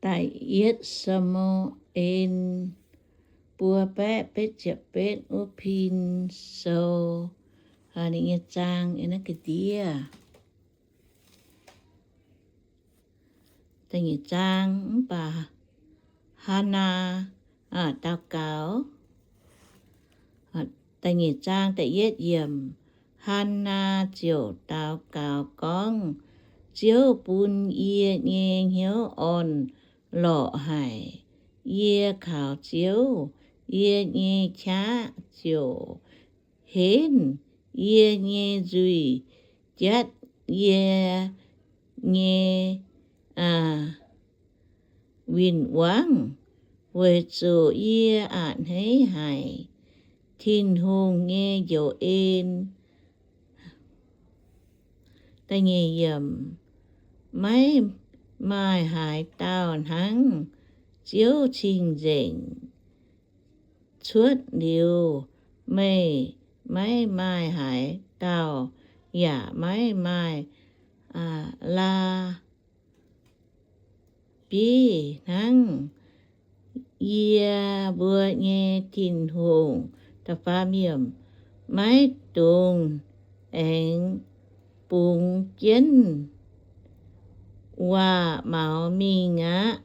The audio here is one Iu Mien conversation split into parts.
Da'yietv Saa^mu^en buo baeqv betv ziepc betv wuov pin sou, ninh nyei zaang yiem naaiv ga'ndiev. Da'nyeic zaang, mv baac Haanaa daux gaux. Da'nyeic zaang da'yietv yiemc. Haanaa ziouc daux gaux gorngv, Ziouv bun yie nyei hnyouv orn-lorqc haic. Yie kaux Ziouv, yie nyei qaqv ziouc henv. Yie nyei nzuih jatv yie nyei win-wangv, weic zuqc yie a'hneiv haic Tin-Hungh nyei njoux en. Maiv maaih haaix dauh hnangv Ziouv cing-nzengc. Cuotv liuz meih, maiv maaih haaix dauh yaac maiv maaih laa bieiv hnangv yie mbuo nyei Tin-Hungh. Maiv dungx aengx bungx jienv waac-maux mingh aqv.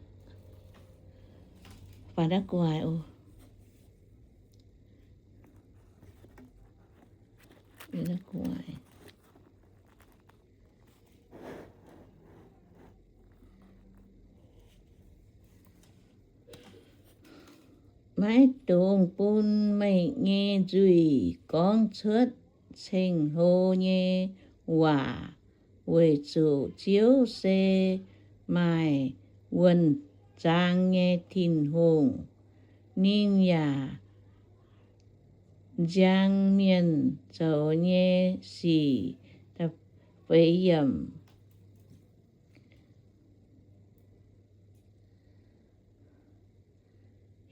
Maiv dungx bun meih nyei nzuih gorngv cuotv ceng-hlo nyei waac, weic zuqc Ziouv se maaih wuonh zaang nyei Tin-Hungh. Ninh yaac nziang mienh zoux nyei sic.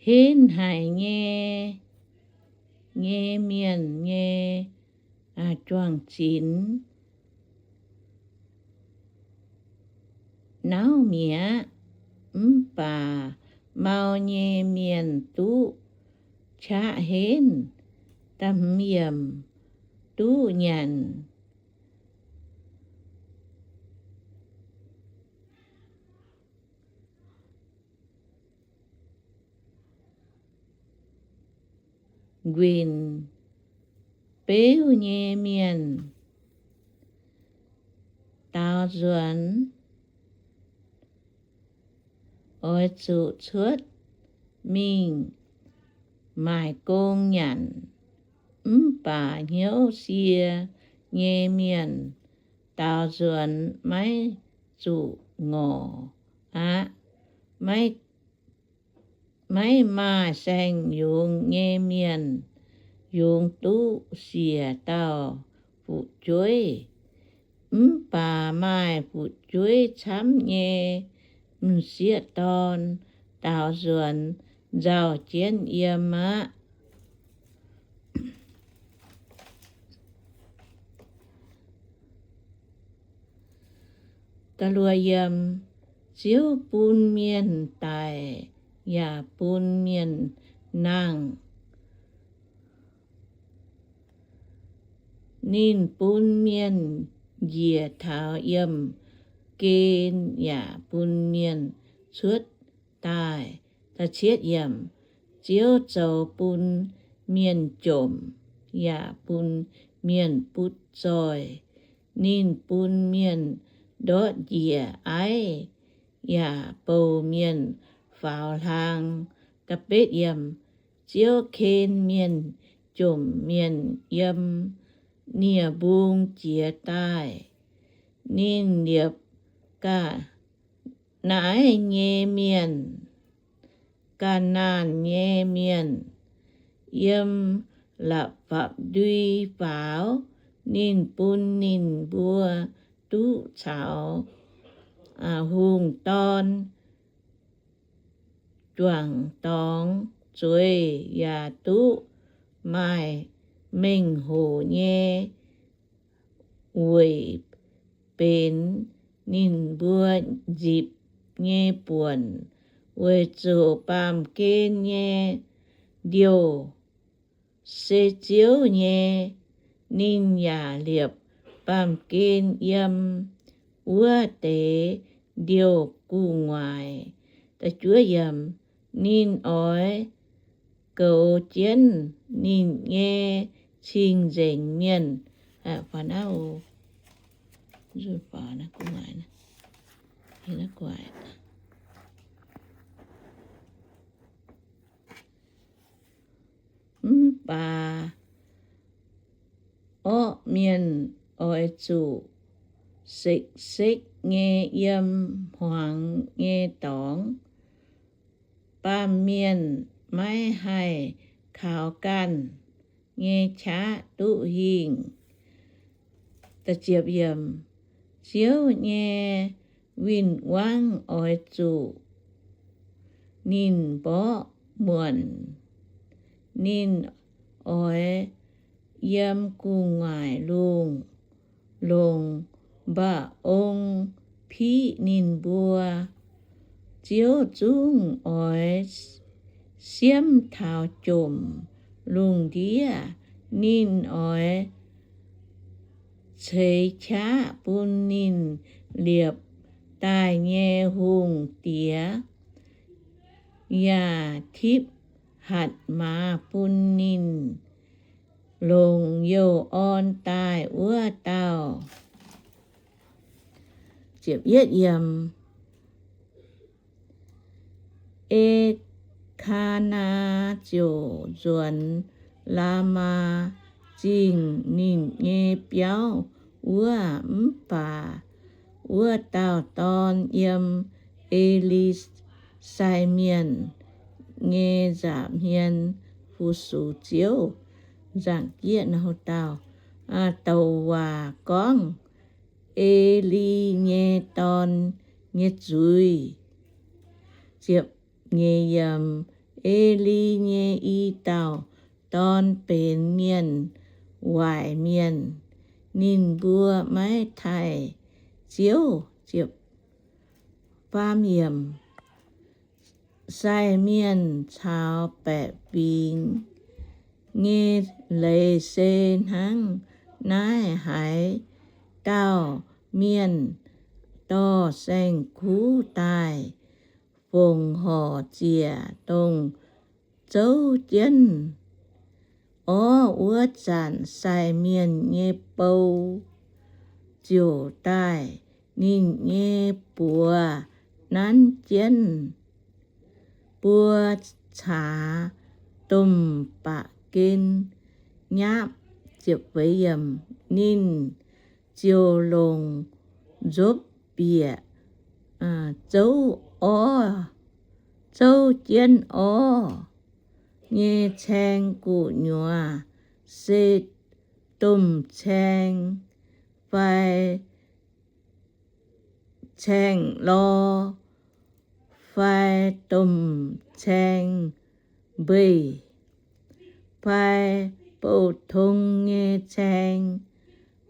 Henv haic nyei, nyei mienh nyei juang-zinx nauv mi'aqv, mv baac mau nyei mienh duqv qaqv henv. Duqv nyanc nquinx beuv nyei mienh daaux nzuonx oix zuqc cuotv mingh maaic gong nyanc, mv baac hnyouv sie nyei mienh daaux nzuonx maiv zuqc ngorc aqv. Maiv maaih saeng-yungz nyei mienh yungz duqv siec dauh fu'jueiv, mv baac maaih fu'jueiv camv nyei m'sieqv dorn daaux nzuonx nzauh jienv yiem aqv. Ziouv bun mienh daic yaac bun mienh nangh. Ninh bun mienh njiec taux yiemh gen yaac bun mienh cuotv daaih. Ziouv zoux bun mienh jomc yaac bun mienh butv zoih. Ninh bun mienh ndortv njiec aiv yaac bouh mienh faaux hlang. Ziouv ken mienh jomc mienh yiem nie-mbung jiez daaih. Ninh liepc ga'naaiv nyei mienh, ga'naanh nyei mienh yiem la'fapv-ndui faaux. Ninh bun ninh mbuo duqv caux hungh dorn juangc dorngx zueih yaac duqv maaih mengh hoc nyei weic benx ninh mbuo nzipc nyei buonc. weic zuqc baamh gen nyei ndiouh se Ziouv nyei. Ninh yaac liepc baamh gen yiem wuov deix ndiouh gu'nguaaic. Ninh oix goux jienv ninh nyei cing-nzengc mienh. Mv baac orqv mienh oix zuqc sekv-sekv nyei yiem hmuangx nyei dorngx. Baamh mienh maiv haih kaux ganh nyei qaqv duqv hingh. Ziouv nyei win-wangv oix zuqc ninh mborqv muonc. Ninh oix yiem gu'nguaaic lungh longc mba'ong piqv ninh mbuo. Ziouv zungv oix siemv taux jomc lungh ndiev. Ninh oix ceix qaqv bun ninh liepc daaih nyei hungh diex, yaac tipv hatc maaz bun ninh longc youh orn daaih wuov dauh. E^kaa^naa ziouc nzuonx Laamaa Zingh ninh nyei biauv wuov. Mv baac wuov dauh dorn yiem E^li sai Mienh nyei nza'hmien fu-sux Ziouv. Nzaangc jieqv nor, dauh douc waac gorngv E^li nyei dorn nyei zuiz. Ziepc nyeic yiemc, E^li nyei i dauh dorn benx mienh waaic mienh. Ninh mbuo maiv taaih Ziouv. Faam yiemc, sai mienh caux baeqc fingx nyei leiz se hnangv naaiv. Haaix dauh mienh dorh saeng-kuv daaih fongc horc ziec dongh zouv jienv orv wuov zanc, sai mienh nyei bou ziouc daaih ninh nyei buoz nanv jienv buo caax domh ba'gen nyapv. Ninh ziouc longc nzopv bieqc zouv orv, zouv jienv orv nyei caeng gu'nyuoz, se domh caeng fai caeng lor fai domh caeng mbeih fai bouh tong nyei caeng,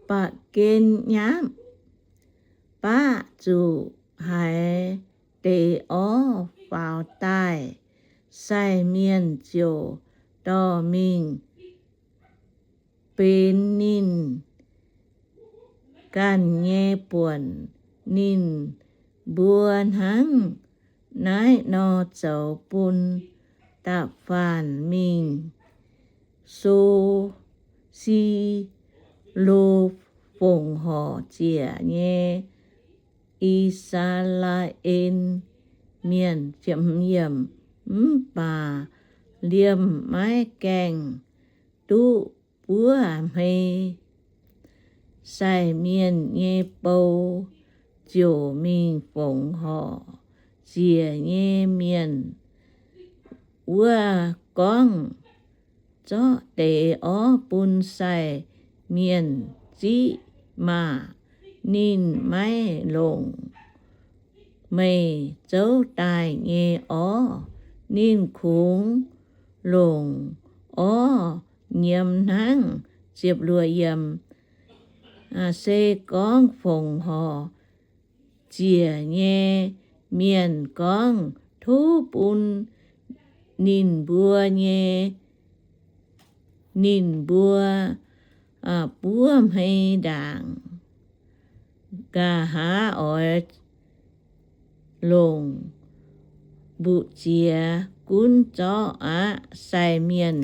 ba'gen nyapv, baqv zuqc haaix deix orv faaux daaih, sai mienh ziouc dorh mingh benx ninh ganh nyei buonc. Ninh mbuo hnangv naaiv nor zoux bun da'faanh mingh So, Si^lo fongc horc ziec nyei I^saa^laa^en Mienh. Mv baac liemh maiv gaengh duqv buov hmei, sai mienh nyei bou ziouc mingh fongc horc ziec nyei mienh wuov gorngv, Zorqv deix orv bun sai mienh ziv maah! Ninh maiv longc meih zouv daaih nyei orv. Ninh kungx longc orv nyiemz hnangv. Se gorngv fongc horc ziec nyei mienh gorngv, tov bun ninh mbuo nyei, ninh mbuo buov hmei ndaangc. Nqa'haav oix longc mbu'ziex gunv zorqv aqv. Sai mienh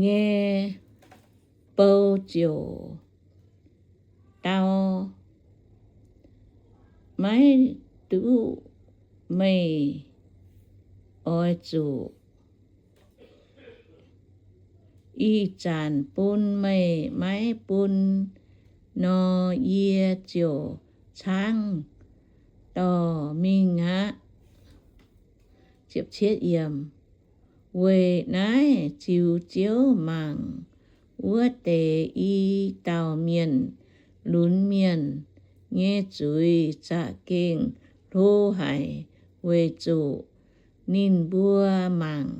nyei bou ziouc dau, Maiv duqv, meih oix zuqc ih zanc bun, meih maiv bun nor, yie ziouc caangv dorh mingh aqv. Weic naaiv ziux Ziouv mangc wuov deix i dauh mienh lunx mienh nyei zuiz za'gengh hlo haic, weic zuqc ninh mbuo mangc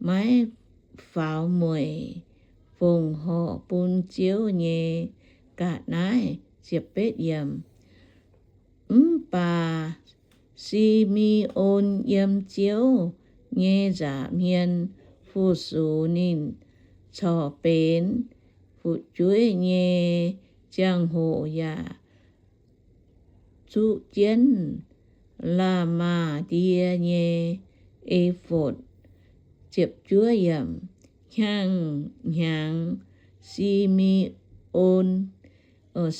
maiv faaux mueic fongc horc bun Ziouv nyei ga'naaiv. Mv baac Si^me^on yiem Ziouv nyei nza'hmien fu-sux ninh corc benx fu'jueiv nyei ziangh hoc yaac zuqv jienv Laa^maa^ndie nyei E^fotv. Hnyangx-hnyangx Si^me^on,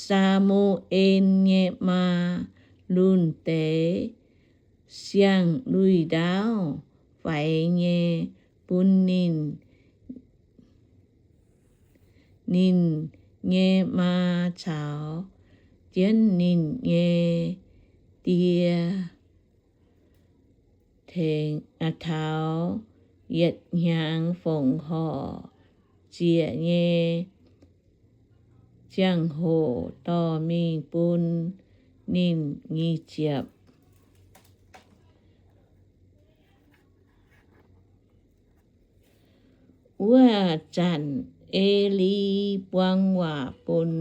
Saa^mu^en nyei maa lunh deix siang-luih ndaauv faix nyei bun ninh, ninh nyei maa caux jienv ninh nyei die tengx, taux yietc hnyangx fongc horc ziec nyei ziangh hoc dorh mingh bun ninh. Nyic ziepc. Wuov zanc E^li buang waac bun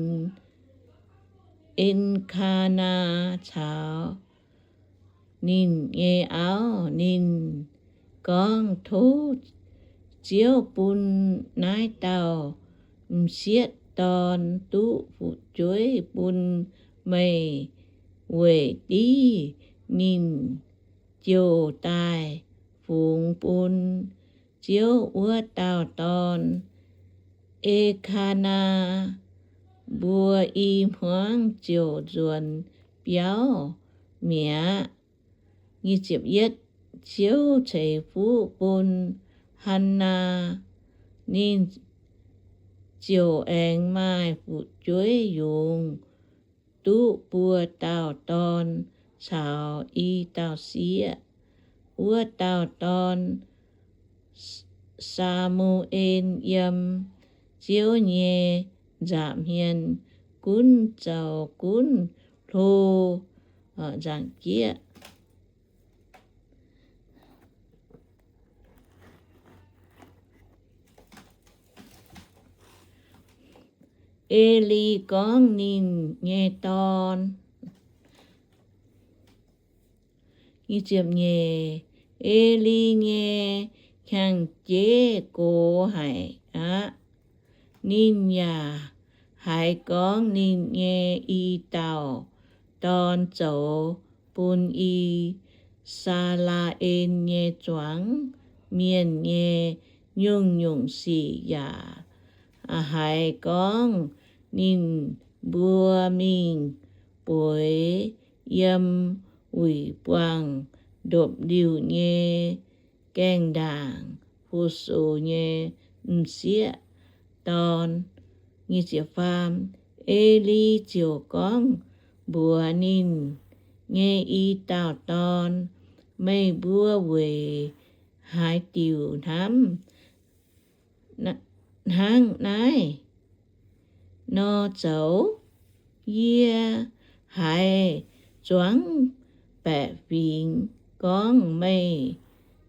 En^kaa^naa caux ninh nyei auv. Ninh gorngv, Tov Ziouv bun naaiv dauh m'sieqv dorn duqv fu'jueiv bun meih, weic div ninh jouh daaih fungx bun Ziouv wuov dauh dorn. E^kaa^naa mbuo i hmuangv ziouc nzuonx biauv mi'aqv. Ziouv ceix fuqv bun Hannaa, ninh ziouc aengx maaih fu'jueiv yungz, duqv buo dauh dorn caux i dauh sieqv. Wuov dauh dorn, Saa^mu^en, yiem Ziouv nyei nza'hmien gunv zoux gunv hlo nzaangc jieqv. E^li gorngv ninh nyei dorn. E^li nyei hnyangx-jeiv gox haic aqv. Ninh yaac haiz gorngv ninh nyei i dauh dorn zoux bun I^saa^laa^en nyei zuangx mienh nyei nyungc-nyungc sic, yaac haiz gorngv ninh mbuo mingh bueix yiem wuic buangh ndopv-liuh nyei gaengh ndaangc fu-sux nyei m'sieqv dorn. E^li ziouc gorngv mbuox ninh nyei i dauh dorn, Meih mbuo weic haaix diuc hnamv hnangv naaiv nor zoux? Yie haiz zuangx baeqc fingx gorngv meih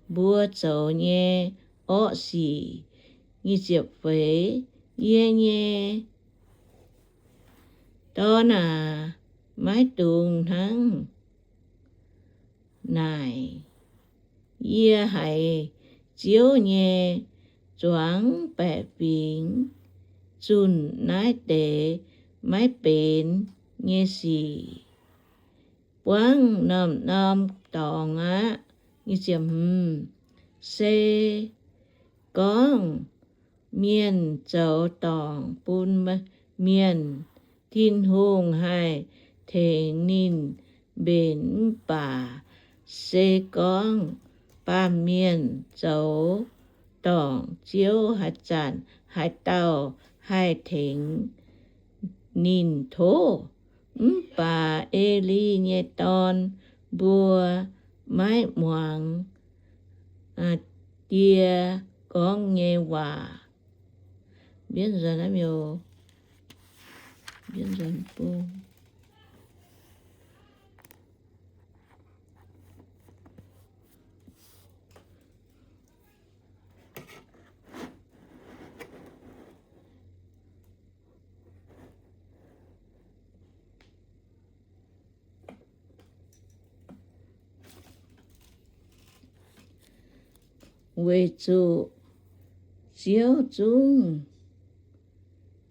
mbuo zoux nyei orqv sic. Nyic ziepc feix. Yie nyei dorn aac, maiv dungx hnangv naaic. Yie haiz Ziouv nyei zuangx baeqc fingx zunh naaiv deix maiv benx nyei sic buangv norm-norm dorngx aqv. Se gorngv mienh zoux dorngc bun mienh, Tin-Hungh haih tengx ninh mbenc. Mv baac se gorngv baamh mienh zoux dorngc, Ziouv haaix zanc, haaix dauh haih tengx ninh tov? Mv baac E^li nyei dorn mbuo maiv muangx die gorngv nyei waac. Weic zuqc Ziouv zungv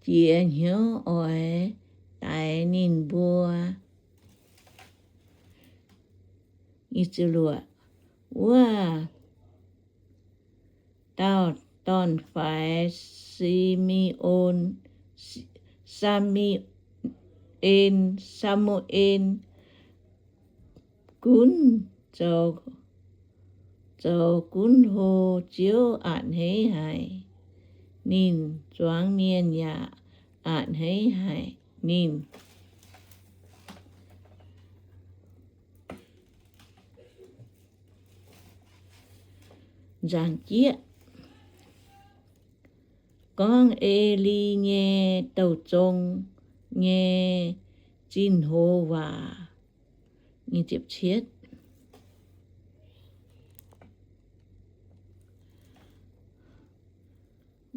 jiex hnyouv oix daix ninh mbuo. Wuov dauh dorn-faix, Si^me^on, Saa^mu^en, Saa^mu^en gunv zoux gunv hlo. Ziouv a'hneiv haic ninh, zuangx mienh yaac a'hneiv haic ninh. Nzaangc jieqv gorngv E^li nyei douh zong nyei zinh hoz waac.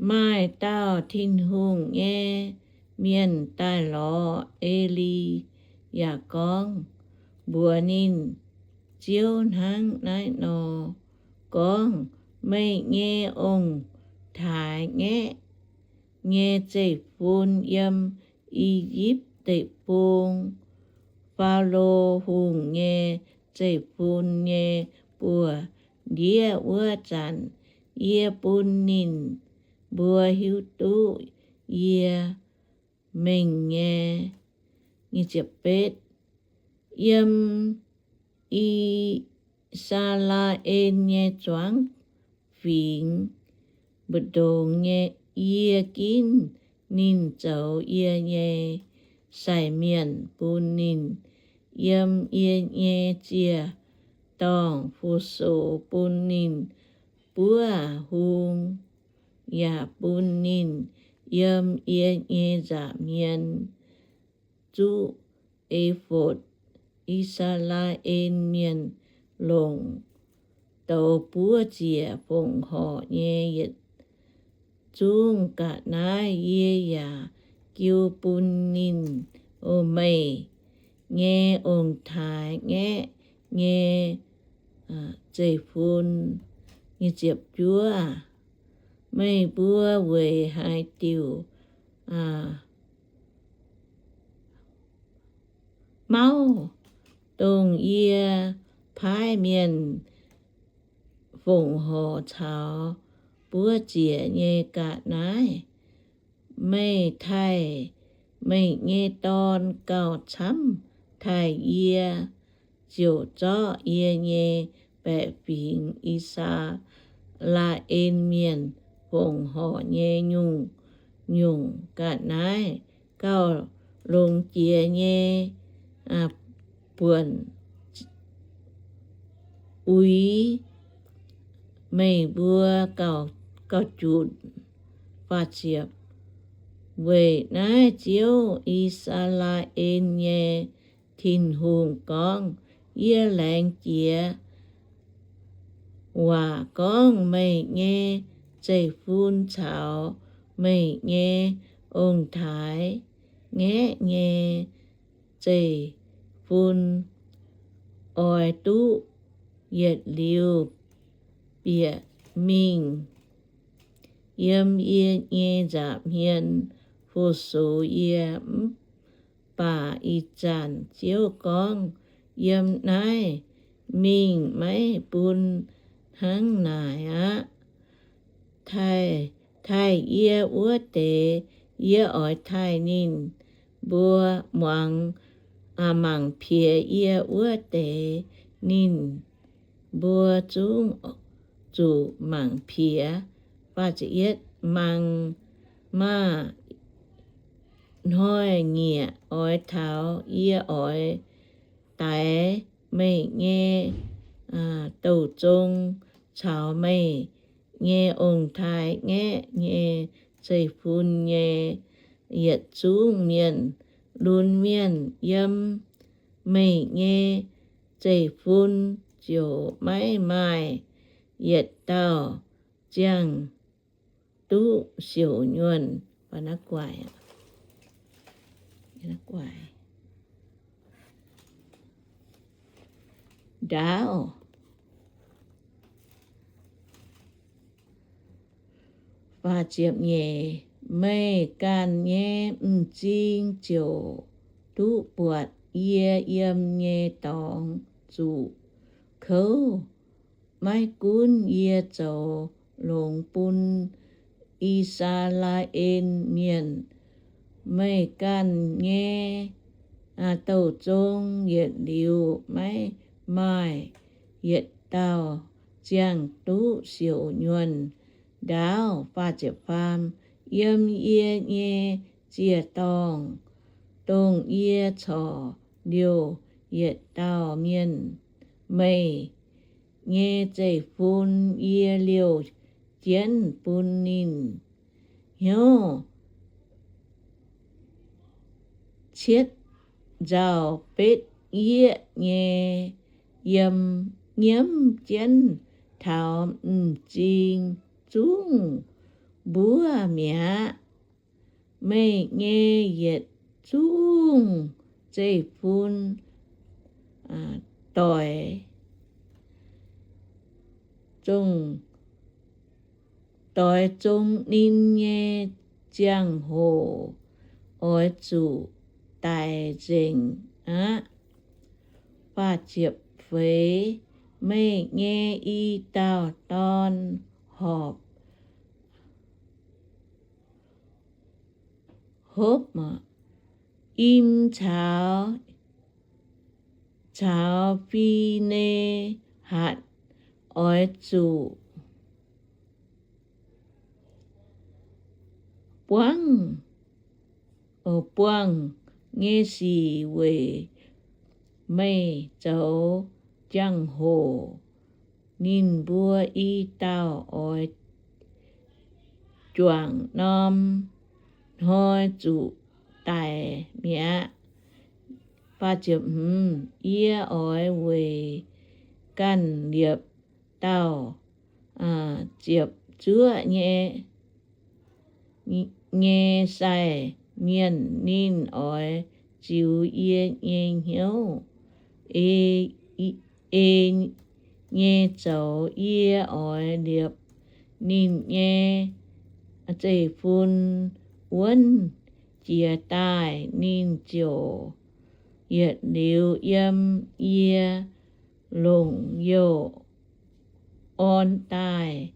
Maaih dauh Tin-Hungh nyei mienh daaih lorz E^li yaac gorngv mbuox ninh, Ziouv hnangv naaiv nor gorngv, Meih nyei ong-taaix-ngaeqv nyei zeiv-fun yiem I^yipv Deic-Bung, Faalo Hungh nyei zeiv-fun nyei buoz-ndiev wuov zanc, yie bun ninh mbuo hiuv duqv yie mengh nyei. Yiem I^saa^laa^en nyei zuangx fingx mbu'ndongx nyei, yie ginv ninh zoux yie nyei sai mienh, bun ninh yiem yie nyei ziec-dorngh fu-sux, bun ninh buov hung, yaac bun ninh yiem yie nyei nza'hmien zuqv efotv. I^saa^laa^en Mienh longc douz buov ziec fongc horc nyei yietc zungv ga'naaiv yie yaac jiu bun ninh. O meih nyei ong-taaix-ngaeqv nyei zeiv-fun, ziepc juov, meih mbuo weic haaix diuc mauv, dongh yie paaiv mienh fongc horc caux buov ziec nyei ga'naaiv? Meih taaih meih nyei dorn gauh camv taaih yie, ziouc zorqv yie nyei baeqc fingx, I^saa^laa^en Mienh fongc horc nyei nyungc-nyungc ga'naaiv, gauh longx jiex nyei buonc uix meih mbuo gauh junc. Weic naaiv Ziouv, I^saa^laa^en nyei Tin-Hungh, gorngv, Yie laengz jiex waac gorngv meih nyei zeiv-fun caux meih nyei ong-taaix ngaeqv nyei zeiv-fun oix duqv yietc liuz bieqc mingh yiem yie nyei nza'hmien fu-sux yie. Mv baac ih zanc Ziouv gorngv, Yiem naaiv mingh maiv bun hnangv naaic aqv. Taaih, taaih yie wuov deix, yie oix taaih ninh mbuo muangx, mangc piex yie wuov deix, ninh mbuo zungv zuqc mangc piex. Mangc maah! Hnoi-nyieqc oix taux, yie oix daix meih nyei douh zong caux meih nyei ong-taaix ngaeqv nyei zeiv-fun nyei yietc zungv mienh. Lunx mienh yiem meih nyei zeiv-fun ziouc maiv maaih yietc dauh ziangh duqv siouc nyuonh. Ndaauv. Meih ganh nyei m'zing ziouc duqv buatc yie yiem nyei dorngx zuqc kouv. Maiv gunv yie zoux longx bun I^saa^laa^en Mienh, meih ganh nyei douh zong yietc liuz maiv maaih yietc dauh ziangh duqv siouc nyuonh. Ndaauv. Yiem yie nyei ziec-dorngh, dongh yie corc liouh yietc dauh mienh, meih nyei zeiv-fun yie liouh jienv bun ninh hnyouv cietv nzauh betv yieqv nyei yiem nyiemv jienv taux m'zing zungv mbuov mi'aqv. Meih nyei yietc zungv zeiv-fun doix, doix zong ninh nyei ziangh hoc oix zuqc daic nzengc aqv. Meih nyei i dauh dorn horpc hopv, im caux, caux Fi^ne^hatc oix zuqc buangv, buangh nyei sic weic meih zoux jangx-hoc. Ninh mbuo i dauh oix juangc norm hnoi zuqc daic mi'aqv. Yie oix weic ganh liepc dauh ziepc zuoqv nyei, nyei sai mienh. Ninh oix ziux yie nyei hnyouv, ei nyei zoux. Yie oix liepc ninh nyei zeiv-fun wuonv jiez daaih. Ninh ziouc yietc liuz yiem yie longc youh orn daaih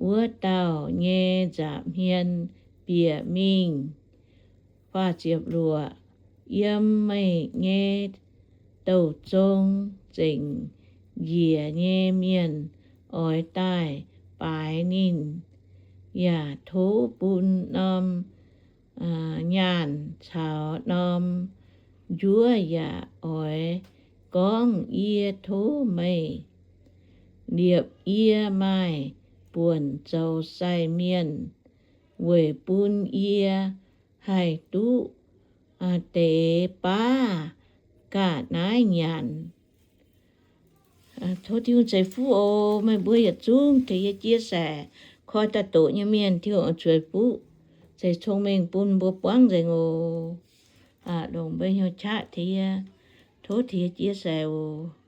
wuov dauh nyei nza'hmien bieqc mingh. Yiem meih nyei douh zong zengc njiec nyei mienh oix daaih baaix ninh, yaac tov bun norm nyaanh caux norm njuov yaac oix gorngv, Yie tov meih liepc yie maaih buonc zoux sai mienh, weic bun yie haih duqv deix baav ga'naaiv nyanc. Tov Tin-Hungh ceix fuqv oc. Meih mbuo yietc zungv tengx yie chia sẻ, koi daaih doqc nyei mienh, Tin-Hungh zueiz fuqv, ceix cong-mengh bun mbuo buangv nzengc oc. Longc mbuo hnyouv qaqv tengx yie, tov tengx yie jiex sai oc.